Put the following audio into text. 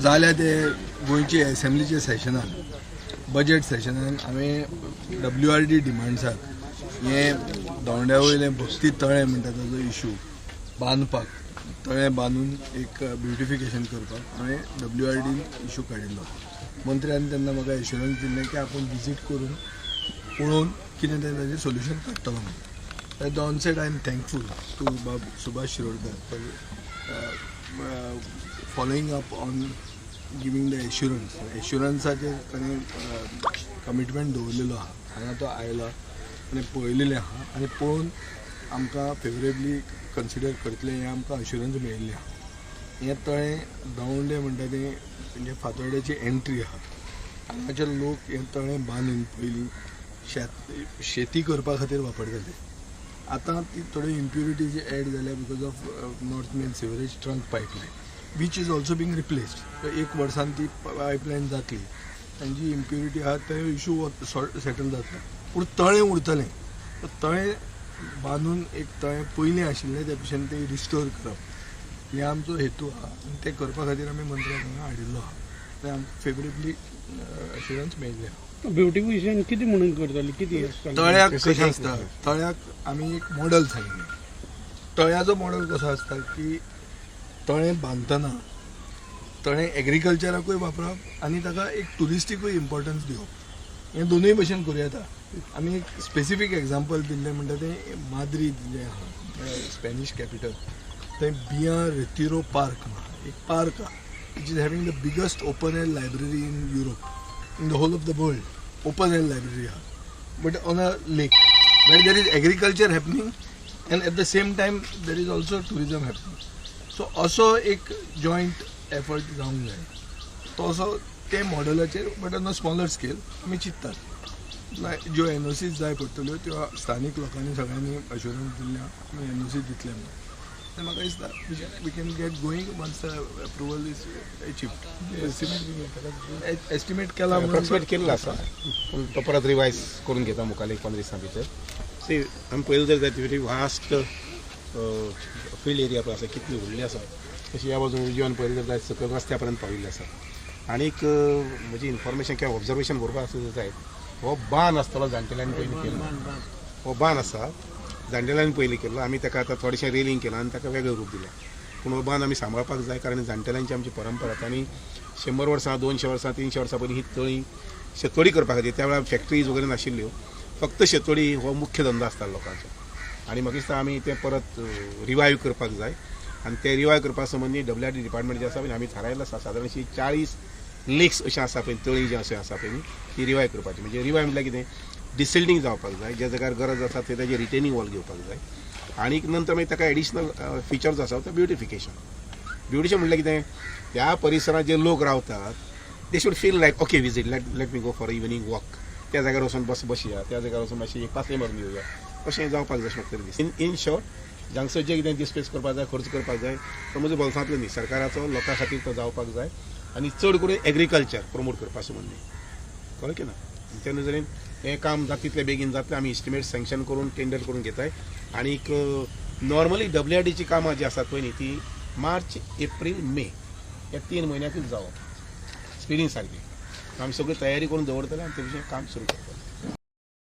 जाल्या ते गोंयचे एसेंब्लीचे सेशनान, बजेट सेशनान हांवें डब्ल्यू आर डी डिमांड्साक हें दोंड्या वयलें भक्ती तळें म्हणटा ताजो इशू बांदपाक, तळें बांदून एक ब्युटिफिकेशन करपाक हांवें डब्ल्यू आर डीन इशू काडिल्लो. मंत्र्यान तेन्ना म्हाका एश्युरन्स दिल्लें की आपूण विजीट करून पळोवन कितें तें ताजें सोल्युशन काडटलो म्हणून. At the onset, I am thankful to Bab Subhash Shirodkar for following up on giving the assurance. एश्युरन्साचेर ताणें कमिटमेंट दवरलेलो आहा. हांगा तो आयला आनी पळयलेलें आहा आनी पळोवन आमकां फेवरेबली कन्सिडर करतले हें आमकां अश्युरन्स मेळिल्लें आहा. हें तळें दवंडे म्हणटा तें म्हणजे फातोड्याची एंट्री आहा. हांगाचे लोक हें तळें बांदून पयलीं शेती करपा खातीर वापरताले. आतां ती थोड्यो इम्प्युरिटीज एड जाल्या because of North Main sewerage trunk pipeline, which is also being replaced. एक वर्सान ती पायपलायन जातली आनी जी इम्प्युरिटी आहा ते इशू सेटल जातलो, पूण तळें उरतलें. तळें बांदून एक तळें पयलीं आशिल्लें त्या भशेन तें रिस्टोर करप हें आमचो हेतू आहा आनी तें करपा खातीर आमी मंत्र्याक हांगा हाडिल्लो आहा आनी आमकां फेवरेबली अश्युरन्स मेळिल्लें आहा. ब्युटिफिकेशन कितें म्हणून करतली, कितें आसतलें? तळ्याक कशें आसता, तळ्याक आमी एक मॉडल सांगिल्लें. तळ्याचो मॉडल कसो आसता की तळें बांदतना तळें एग्रीकल्चराकूय वापरप आनी ताका एक ट्युरिस्टिकूय इम्पॉर्टन्स दिवप, हें दोनूय भशेन करूं येता. आमी एक स्पेसिफीक एग्जाम्पल दिल्लें म्हणटा तें माद्रीद जें आहा, स्पॅनिश कॅपिटल, थंय बिया रेतिरो पार्क म्हणा एक पार्क आहा, which is having the biggest open air library in Europe, in the whole of the world. Open air library आहा, but on a lake where there is agriculture happening and at the same time there is also tourism happening. So असो एक joint effort जावंक जाय. तो असो ते मॉडलाचेर, but on a smaller scale आमी चिंततात. ज्यो एनओसीज जाय पडटल्यो त्यो स्थानीक लोकांनी सगळ्यांनी अश्युरन्स दिल्लें आमी एनओसी दितले म्हणून. आनी म्हाका दिसता we can get going once the approval is achieved. Estimate केला म्हणून. अप्रॉक्सिमेट केल्लो आसा, पूण तो परत रिवायज करून घेता मुखार एक 15 दिसां भितर. सी, आमी पळयलें जर जायत, very vast field area पळय आसा, कितली व्हडली आसा. तशी ह्या बाजून उजव्यान पळयलें जर जायत, सकयल रस्त्या पर्यंत पाविल्लें आसा. आनीक म्हजी इन्फॉर्मेशन किंवा ऑब्जर्वेशन बरोबर आसा जर जायत, हो बांद आसतलो जाणटेल्यांनी पयलीं केल्लो. हो बांद आसा, जाणटेल्यांनी पयलीं केल्लो. आमी ताका आतां थोडेशें रेलिंग केलां आनी ताका वेगळें रूप दिलां, पूण हो बांद आमी सांबाळपाक जाय, कारण जाणटेल्यांची आमची परंपरा. आनी 100 वर्सां, 200 वर्सां, 300 वर्सां पयलीं ही तळी शेतवडी करपा खातीर, त्या वेळार फॅक्टरीज वगैरे नाशिल्ल्यो, फक्त शेतवडी हो मुख्य धंदो आसतालो लोकांचो. आनी म्हाका दिसता आमी तें परत रिवायव करपाक जाय. आनी तें रिवायव करपा संबंदी डब्ल्यू आर डी डिपार्टमेंट जें आसा पळय, आमी थारायल्लें आसा, सादारणशी 40 लेक्स अशें आसा पळय, तळी जी अशें आसा पळय न्ही, ती रिवायव करपाची. म्हणजे रिवायव म्हटल्यार कितें? डिसिल्टींग जावपाक जाय, ज्या जाग्यार गरज आसा थंय ताजें रिटेनींग वॉल घेवपाक जाय. आनी नंतर मागीर ताका एडिशनल फिचर्स आसा ते ब्युटिफिकेशन. ब्युटिफिकेशन म्हटल्यार कितें? त्या परिसरांत जे लोक रावतात, they should feel like, okay, visit, let me go for evening walk, त्या जाग्यार वचून बसया, त्या जाग्यार वचून मातशी एक पासय मारून येवया, अशें जावपाक जाय अशें म्हाका तरी दिसता. इन शॉर्ट, हांगसर जें कितें डिस्पेस करपाक जाय, खर्च करपाक जाय, तो म्हजो बोल्सांतलो न्ही, सरकाराचो, लोकां खातीर तो जावपाक जाय. आनी चड करून एग्रीकल्चर प्रमोट करपा संबंदी, कळ्ळें की ना? त्या नजरेन हें काम जाता तितलें बेगीन जातलें. आमी इस्टिमेट सँक्शन करून टेंडर करून घेताय. आनीक नॉर्मली डब्ल्यू आर डीची कामां जीं आसात पळय न्ही, ती मार्च, एप्रील, मे ह्या 3 म्हयन्याकूच जावप स्पिडीन सारकी. आमी सगळी तयारी करून दवरतले आनी ते भशेन काम सुरू करतले.